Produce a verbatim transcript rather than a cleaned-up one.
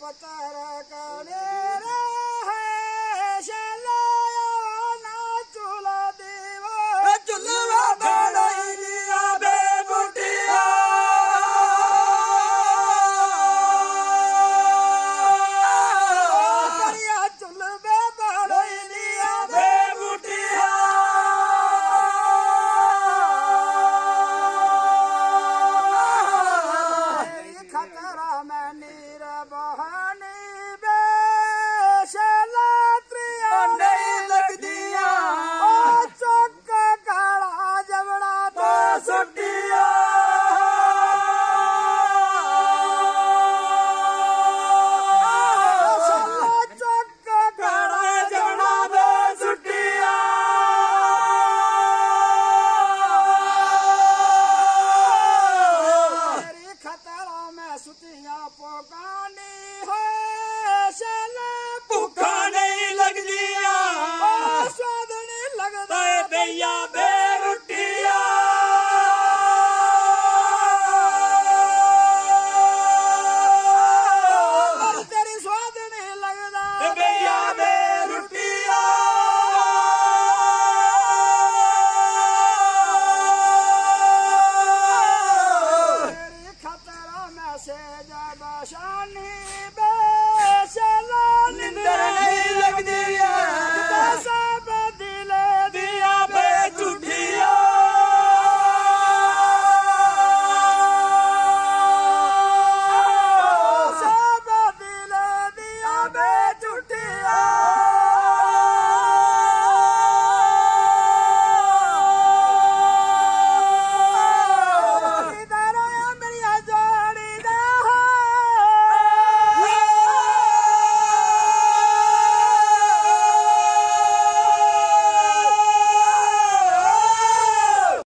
पत्थर कनेरा है, शैला ना चूल्हा दीवा। ए चूल्हा बनाई दिया बे बुटिया। करिया चूल्हे बनाई दिया बे बुटिया। खतरा में नीर बहानी बे शैला त्रिया नहीं लगदियां। ओ चुक काला जबड़ा तो सुटिया। ओ चुक काला जबड़ा तो सुटिया। तेरी खतरा में सुतिया पोकानी है शैला। भुखा नहीं लगदियां। ओ स्वाद नहीं लगदा। ताए भैया बे रुटिया। पर तेरी स्वाद नहीं लगदा। ए भैया बे रुटिया। तेरी खतरा में से ज्यादा शानी बे शैला निंदर